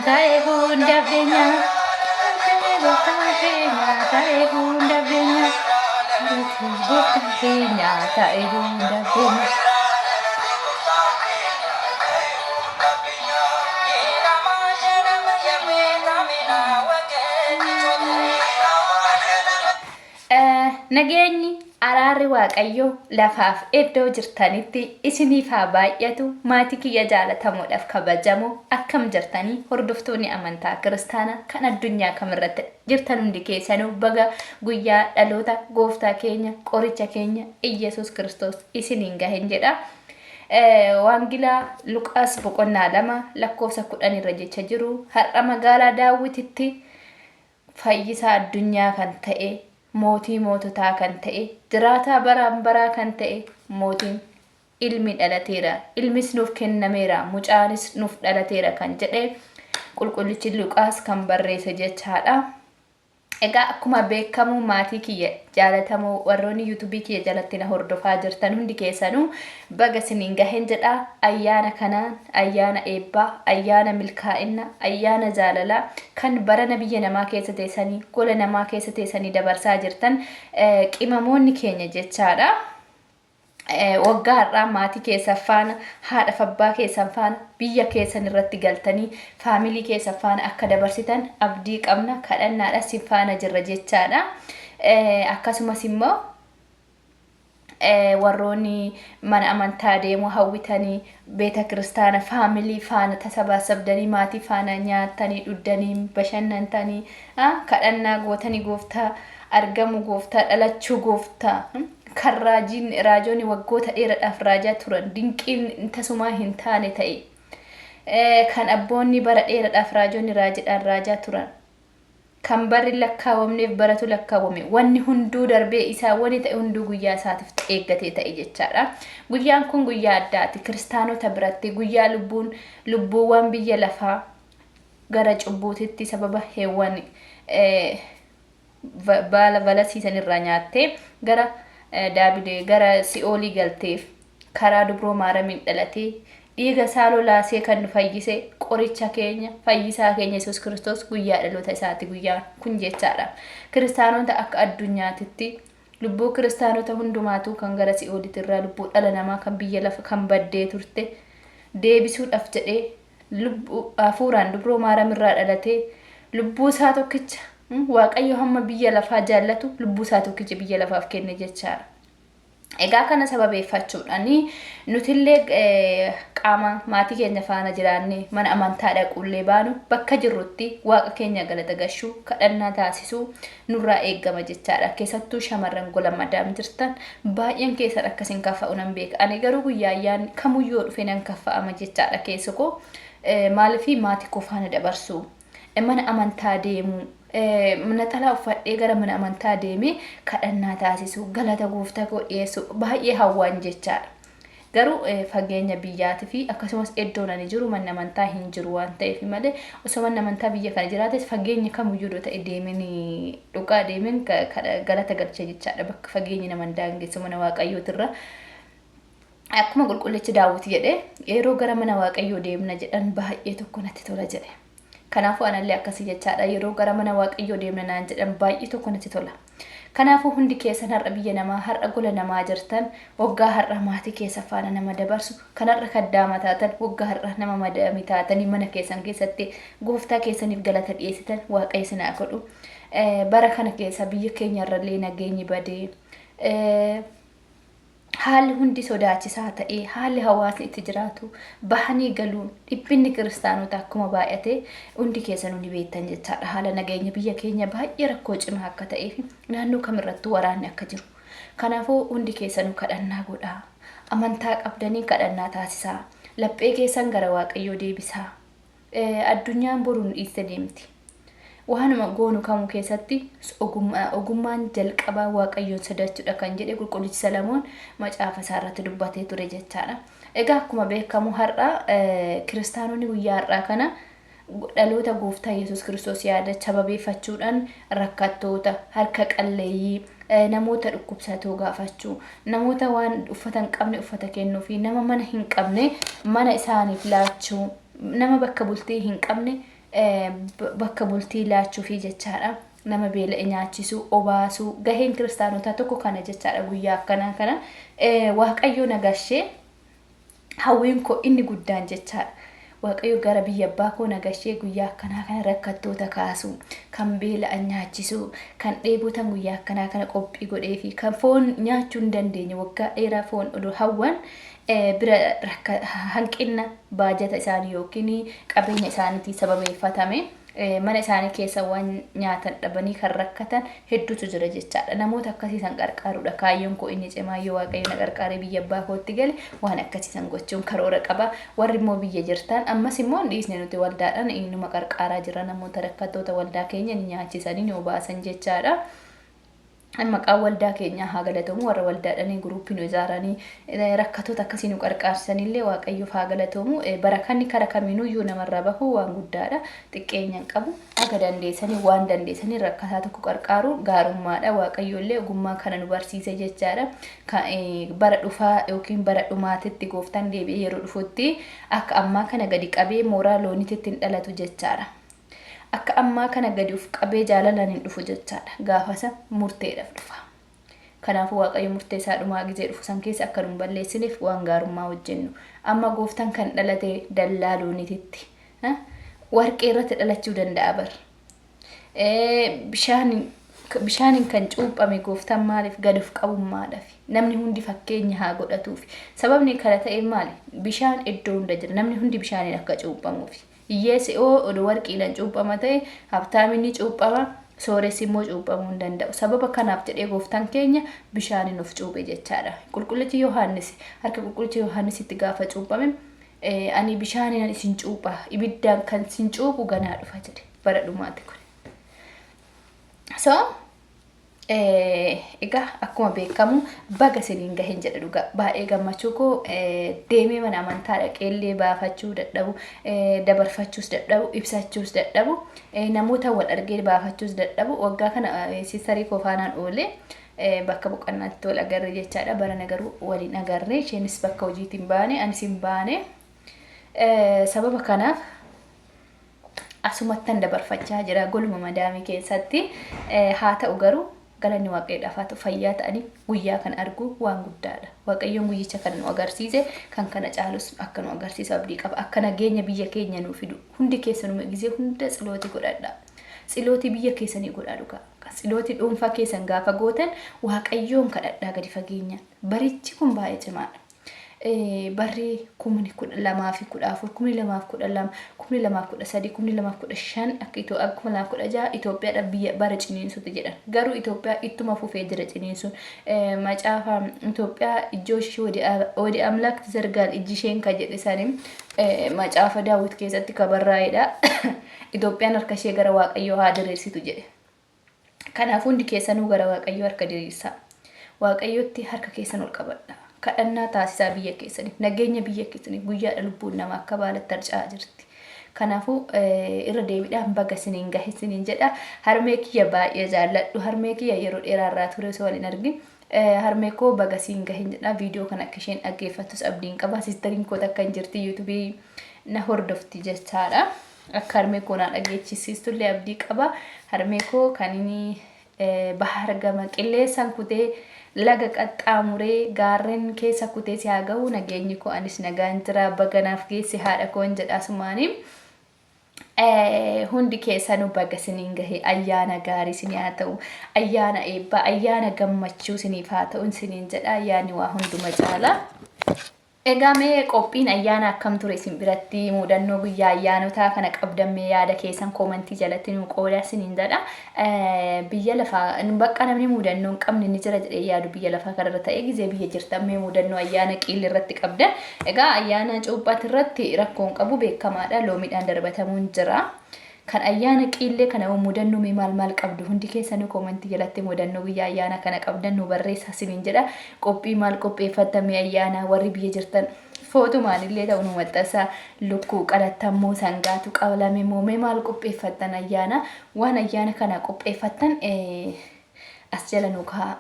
ta'e hunda beenya. Gooftaa keenya ta'e hunda beenya. Gooftaa keenya ta'e hunda beenya. Nageenyi araarri Waaqayyoo lafaaf iddoo jirtanitti isiniif haa baay'atu maatii kiyya jaalatamoodhaaf kabajamoo akkam jirtanii hordoftoonni amantaa kiristaanaa kan addunyaa kamirratti jirtan hundi keessanuu baga guyyaa dhaloota gooftaa keenya qoricha keenya Iyyasuus Kiristoos isiniin gahen jedha. Waangila Luqaas boqonnaa 2 lakkoofsa 10 irra jecha jiru har'a magaalaa Daawwititti Fayyisaa addunyaa kan ta'e, mootii moototaa kan ta'e, jiraataa baraan baraa kan ta'e mootiin ilmi dhalateera, ilmis nuuf kennameera, mucaanis nuuf dhalateera kan jedhe qulqullichi Luqaas kan barreesse jechaadha. Egaa akkuma beekamu maatii kiyya jaalatamoo warroonni yuutuubii kiyya jalatti na hordofaa jirtan hundi keessanuu baga isiniin gahen jedha. Ayyaana kanaan ayyaana eebbaa, ayyaana milkaa'inna, ayyaana jaalalaa kan barana biyya namaa keessa teessanii gola namaa keessa teessanii dabarsaa jirtan qimamoonni keenya jechaadha. Waggaa har'aa maatii keessan faana, haadha fi abbaa keessan faana, biyya keessan irratti galtanii faamilii keessan faana akka dabarsitan abdii qabna, kadhannaadha sin faana jirra jechaadha. Akkasumas immoo warroonni mana amantaa deemuu hawwitanii beeta kiristaana faamilii faana tasabaasabdanii maatii faana nyaattanii dhuddanii bashannantanii kadhannaa gootanii gooftaa argamu gooftaa dhalachuu gooftaa kan raajiin raajoonni waggoota dheeradhaaf raajaa turan dinqiin tasumaa hin taane ta'e kan abboonni bara dheeradhaaf raajonni raajidhaan raajaa turan kan barri hin lakkaawamneef baratu lakkaawame wanni hunduu darbee isaa wani ta'e hunduu guyyaa isaatiif eeggatee ta'e jechaadha. Guyyaan kun guyyaa addaati kiristaanota biratti guyyaa lubbuun lubbuuwwan biyya lafaa gara cubbuutitti sababa heewwan baala valasiisan irraa nyaattee gara daabilee gara si'oolii galteef karaa dubroo maaramiin dhalatee dhiiga isaa lolaasee kan nu fayyise qoricha keenya fayyisaa keenya Yesuus Kiristoos guyyaa dhaloota isaati guyyaan kun jechaadha. Kiristaanota akka addunyaatitti lubbuu kiristaanota hundumaatuu kan gara si'oolitti irraa lubbuu dhala namaa kan biyya lafa kan baddee turte deebisuudhaaf jedhee lubbuu hafuuraan dubroo maaram irraa dhalatee lubbuu isaa tokkicha Waaqayyo hamma biyya lafaa jaallatu lubbuu isaa tokkicha biyya lafaaf kenne jechaadha. Egaa kana sababeeffachuudhaan nutillee qaama maatii keenya faana jiraannee mana amantaa dhaquullee baanu bakka jirrutti waaqa keenya galata gashuu kadhannaa taasisuu nurraa eeggama jechaadha. Keessattuu shamarran gola madaam jirtan baay'een keessan akkasin kaffa'u nan beeka. Ani garuu guyyaa ayyaanni kamuyyoo yoo dhufe nan kaffa'ama jechaadha keessa koo. Maaliif maatii koo faana dabarsuu mana amantaa deemuu naxalaa uffadhee gara mana amantaa deemee kadhannaa taasisuu galata gooftaa koo dhiyeessuu baay'ee hawwaan jechaadha. Garuu fageenya biyyaatii fi akkasumas iddoon ani jiru manni amantaa hin jiru waan ta'eef malee osoo manni amantaa biyya kana jiraates fageenya kamiyyuu yoo ta'e deemeen dhugaa deemeen galata galcha jechaadha bakka fageenyi nama hin daangessu mana waaqayyootirra. Akkuma qulqullichi Daawit jedhe yeroo gara mana waaqayyoo deemna jedhan baay'ee tokko natti tola jedhe. Kanaafuu anallee akkasii jechaadha yeroo gara mana waaqayyoo deemna naan jedhan baay'ee tokko natti tola. Kanaafuu hundi keessan har'a biyya namaa har'a gola namaa jirtan waggaa har'a maatii keessa faana nama dabarsu kan har'a kaddaama taatan waggaa har'a nama madaamii taatanii mana keessan keessatti gooftaa keessaniif galata dhiyeessitan waaqayyo isin haa godhu. Bara kana keessa biyya keenya irrallee nageenyi badee Haalli hundi sodaachisaa ta'ee, haalli hawaasni itti jiraatu, bahanii galuun, dhiphinni kiristaanotaa akkuma baay'ate hundi keessanuu ni beektan jechaadha. Haala nageenya biyya keenya baay'ee rakkoo cimaa akka ta'ee fi naannoo kamirrattuu waraanni akka jiru. Kanaafuu hundi keessanuu kadhannaa godhaa. Amantaa qabdaniin kadhannaa taasisaa. Laphee keessan gara Waaqayyoo deebisaa. Addunyaan boru nu dhiiste deemti. Waanuma goonu kamuu keessatti ogummaan jalqabaa Waaqayyoon sodachuudha kan jedhe qulqullichi Salamoon macaafa isaa irratti dubbatee ture jechaadha. Egaa akkuma beekamu har'a kiristaanonni guyyaa har'aa kana dhaloota gooftaa Yesuus Kiristoos yaada sababeeffachuudhaan rakkattoota, harka qalleeyyii, namoota dhukkubsatoo gaafachuu, namoota waan uffata hin qabne uffata kennuu fi nama mana hin qabne mana isaaniif laachuu, nama bakka bultii hin qabne Bakka bultii laachuufii jechaadha. Nama beela'e nyaachisuu, obaasuu, gaheen kiristaanotaa tokko kana jechaadha guyyaa akkanaa kana. Waaqayyo nagashee hawwiin koo inni guddaan jechaadha. Waaqayyo gara biyya abbaa koo nagashee guyyaa akkanaa kana rakkattoota kaasuu, kan beela'an nyaachisuu, kan dheebotan guyyaa akkanaa kana qophii godhee fi kan foon nyaachuu hin dandeenye waggaa dheeraa foon odoo hawwan bira hanqina baajata isaanii yookiin qabeenya isaaniitiin sababeeffatame mana isaanii keessa waan nyaatan dhabanii kan rakkatan hedduutu jira jechaadha. Namoota akkasii san qarqaaruudha. Kaayyoon koo inni cimaa yoo Waaqayyo na qarqaaree biyya abbaa kootti gale waan akkasii san gochuun karoora qaba. Warri immoo biyya jirtan ammas immoo hin dhiisne nuti waldaadhaan numa qarqaaraa jira namoota rakkattoota waldaa keenya ni nyaachisanii ni obaasan jechaadha. Maqaan waldaa keenyaa haa galatoomu. Warra waldaadhanii guruuppii nu ijaaranii rakkatoota akkasii nu qarqaarsanillee Waaqayyoof haa galatoomu. Barakanni kara kamiinuu iyyuu namarraa bahu waan guddaadha. Xiqqeenya hin qabu. Aga dandeessanii waan dandeessanii rakkataa tokko qarqaaruun gaarummaadha. Waaqayyo illee ogummaa kana nu barsiise jechaadha. Bara dhufaa yookiin bara dhumaatitti gooftaan deebi'ee yeroo dhufutti akka ammaa kana gadi qabee mooraa looniititti hin dhalatu jechaadha. Akka ammaa kana gadi of qabee jaalalaan hin dhufu jechaadha. Gaafasa murteedhaaf dhufa. Kanaafuu Waaqayyo murtee isaa dhumaa gizee dhufu san keessa akka nu hin balleessineef waan gaarummaa hojjennu. Amma gooftaan kan dhalate dallaa looniititti. Warqee irratti dhalachuu danda'a bar. Bishaaniin kan cuuphame gooftaan maaliif gad of qabummaadhaaf. Namni hundi fakkeenya haa godhatuufi. Sababni kana ta'e maali? Bishaan iddoo hunda jira. Namni hundi bishaaniin akka cuuphamuufi. Hiyyeessi oo odoo warqiidhaan cuuphama ta'e, habtaamiin ni cuuphama, sooressi immoo cuuphamuu hin danda'u. Sababa kanaaf jedhee gooftaan keenya bishaaniin of cuuphe jechaadha. Qulqullichi Yohaannis harka qulqullicha Yohaannisitti gaafa cuuphame ani bishaaniin isin cuupha, ibiddaan kan isin cuuphu ganaa dhufa jedhe bara dhumaati kun. So Egaa akkuma beekamu baga isiniin gahen jedha dhugaa. Baay'ee gammachuu koo deemee mana amantaa dhaqeellee baafachuu dadhabu, dabarfachuus dadhabu, ibsachuus dadhabu, namoota wal argee baafachuus dadhabu. Waggaa kana siistarii koo faanaan oolee bakka boqonnaatti wal agarre jechaadha. Barana garuu waliin agarre. Isheenis bakka hojiitiin baane, anis hin baane. Sababa kanaaf asumattan dabarfachaa jira goluma madaamii keessatti. Haa ta'u garuu galanni Waaqayyoodhaaf haa ta'u fayyaa ta'anii guyyaa kana arguu waan guddaadha. Waaqayyoon guyyicha kana nu agarsiise kan kana caalus akka nu agarsiisu abdii qaba. Akka nageenya biyya keenya nu fidu hundi keessanuma gizee hunda tsilootii godhadha. Tsilootii biyya keessanii godhaa dhugaa. Tsilootii dhuunfaa keessan gaafa gootan Waaqayyoon kadhadhaa gadi fageenyaan. Barichi kun baay'ee cimaadha. Barri 2014, 2012, 2013, 2015 akka 2016 Itoophiyaadhaaf biyya bara ciniinsuuti jedhan. Garuu Itoophiyaa ittuma fufee jira ciniinsuun. Macaafa Itoophiyaa ijoo ishee wadi amlaak tizargaal ijji isheen ka jedhe sani macaafa Daawit keessatti ka barraa'edha. Itoophiyaan harka ishee gara Waaqayyoo haa diriirsitu jedhe. Kanaaf hundi keessanuu gara Waaqayyoo harka diriirsaa. Waaqayyotti harka keessan ol qabadhaa. Kadhannaa taasisaa biyya keessaniif, nageenya biyya keessaniif guyyaadha lubbuun namaa akka baalatti harca'aa jirti. Kanaafuu irra deebiidhaan baga isiniin gahe isiniin jedha. Harmee kiyya baay'ee jaalladhu. Harmee kiyya yeroo dheeraa irraa ture osoo wal hin argin. Harmee koo baga siin gahe jedha. Viidiyoo kana akka isheen dhaggeeffattus abdiin qaba. Siistariin koo takka hin jirti yuutuubii na hordofti jechaadha. Akka harmee koo naa dhageechisiistullee abdii qaba. Harmee koo kan inni bahar gama qilleessaan kutee laga qaxxaamuree gaarreen keessa kutee si haa gahu nageenyi koo anis nagaan jira baga naaf geesse haadha koon jedha asumaanii. Hundi keessanuu baga isiniin gahe ayyaana gaarii isinii haa ta'u ayyaana eebbaa ayyaana gammachuu isiniif haa ta'u isiniin jedha ayyaanni waa hunduma caala. Egaa mee qophiin ayyaana akkam ture isin biratti muudannoo guyyaa ayyaanotaa kana qabdan mee yaada keessan koomantii jalatti nuu qoodaa isiniin jedha. Biyya lafaa bakka namni muudannoo hin qabne ni jira jedhee yaadu biyya lafaa kanarra ta'ee gizee biyya jirtan mee muudannoo ayyaana qiilli irratti qabdan. Egaa ayyaana cuuphaati irratti rakkoon qabu beekamaadha loomiidhaan darbatamuun jira. Kan ayyaana qiillee kana hoo mudannoo mee maal maal qabdu hundi keessanuu koomentii jalatti mudannoo guyyaa ayyaana kana qabdan nu barreessaa isiniin jedha qophii maal qopheeffattan mee ayyaana warri biyya jirtan footumaan illee ta'u nu maxxansaa lukkuu qalattan moo sangaatu qalame moo mee maal qopheeffattan ayyaana waan ayyaana kana qopheeffattan as jala nu kaa'a.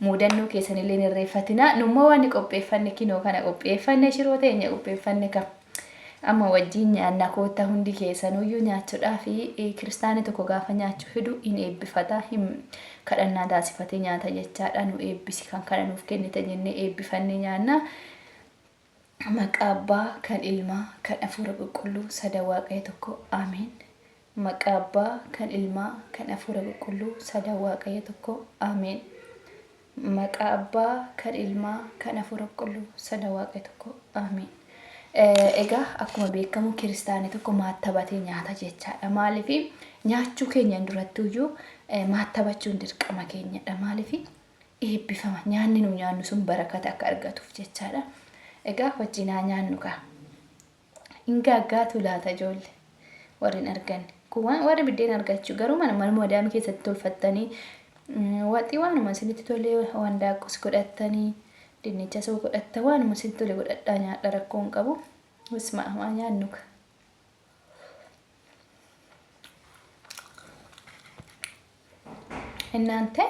Muudannoo keessanillee hin irreeffatinaa. Nummoo waan qopheeffanne kinoo kana qopheeffanne shiroo teenya qopheeffanne kam. Amma wajjin nyaanna koottaa hundi keessanuyyuu nyaachuudhaaf. Kiristaanni tokko gaafa nyaachuu fidu hin eebbifata, hin kadhannaa taasifatee nyaata jechaadha. Nu eebbisi kan kana nuuf kennite jennee eebbifannee nyaanna. Maqaa Abbaa kan Ilmaa kan Hafuura Qulqulluu sada Waaqayyo tokko Ameen. Maqaa Abbaa kan Ilmaa kan Hafuura Qulqulluu sada Waaqayyo tokko Ameen. Maqaa Abbaa kan Ilmaa kan Hafuura Qulqulluu sada Waaqayyo tokko Ameen. Egaa akkuma beekamu kiristaanni tokko maattabatee nyaata jechaadha. Maaliif nyaachuu keenyan durattuyyuu maattabachuun dirqama keenyadha. Maaliif eebbifama nyaanni nu nyaannu sun barakata akka argatuuf jechaadha. Egaa wajjin haa nyaannu kaa. Hin gaaggaatu laata ijoollee warri hin arganne. Kun waan warri biddeen argachuu garuu mana mana madaamii keessatti tolfattanii waxii waanuma isinitti tolee waan daaqqus godhattanii dinnicha soo godhatta waanuma isinitti tole godhadhaa nyaadha rakkoo hin qabu. Bisma haa nyaannu kaa. Innaante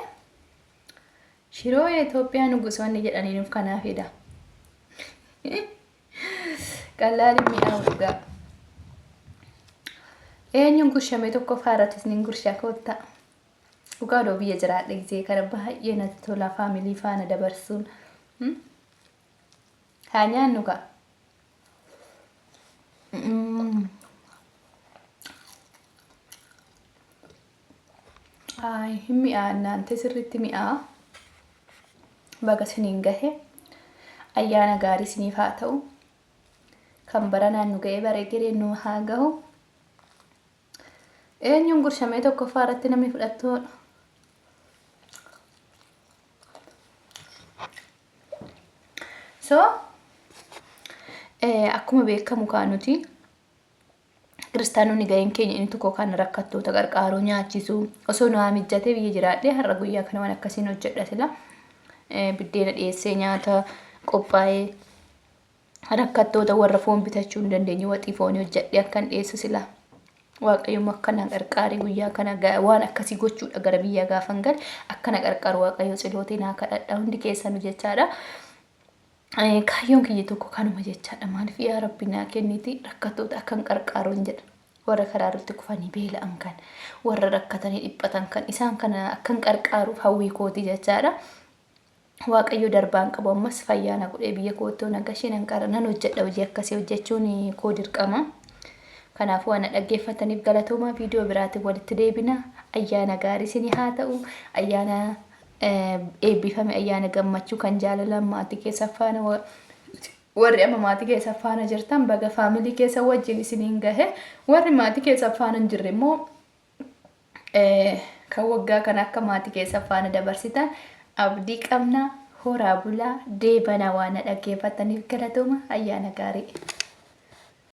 shiroo Itoophiyaa nugusoonni jedhanii nuuf kanaafidha. Qallaali mi'aawu dhugaa. Eenyuun gurshamee tokkoffaa irrattis nin gurshaa koottaa. Dhugaa odoo biyya jiraadhe gisee kana baay'ee natti tola faamilii faana dabarsuun. Haa nyaannu kaa. Ay, hin mi'aa naante sirriitti mi'aa. Baga siniin gahe. Ayyaana gaarii siniif haa ta'u. Kan baranaan nu ga'ee bare gereen nu haa gahu. Eenyuun gurshamee tokkoffaa irratti namni fudhattoodha. So, akkuma beekamu kaa nuti kiristaanonni ga'een keenya inni tokko kan rakkattoota qarqaaruu nyaachisuu osoo nu haa mijjatee biyya jiraadhee har'a guyyaa kana waan akkasiin hojjedha sila biddeena dhiyeessee nyaata qophaa'ee rakkattoota warra foon bitachuu hin dandeenye waxii foonii hojjedhee akkan dhiyeessu sila Waaqayyo akka na qarqaare guyyaa kana waan akkasii gochuudha gara biyyaa gaafan gale akka na qarqaaru Waaqayyo tsilootii naa kadhadha hundi keessanu jechaadha. Kaayyoon kiyya tokko kanuma jechaadha. Maaliif yaa Rabbi naa kenniti rakkattoota akkan qarqaaru hin jedha. Warra karaa irratti kufanii beela'an kan warra rakkatanii dhiphatan kan isaan kana akkan qarqaaruuf hawwii kooti jechaadha. Waaqayyo darbaan qabu ammas fayyaa na godhee biyya koottoo na gashee nan qara nan hojjedha hojii akkasii hojjechuun koo dirqama. Kanaafuu waan na dhaggeeffataniif galatoomaa viidiyoo biraatiin walitti deebina. Ayyaana gaarii isinii haa ta'u. Ayyaana eebbifame ayyaana gammachuu kan jaalalaan maatii keessa faana warri amma maatii keessa faana jirtan baga faamilii keessa wajjin isiniin gahe warri maatii keessa faana hin jirre immoo kan waggaa kana akka maatii keessa faana dabarsitan abdii qabna horaa bulaa deebanaa waan na dhaggeeffataniif galatooma ayyaana gaarii.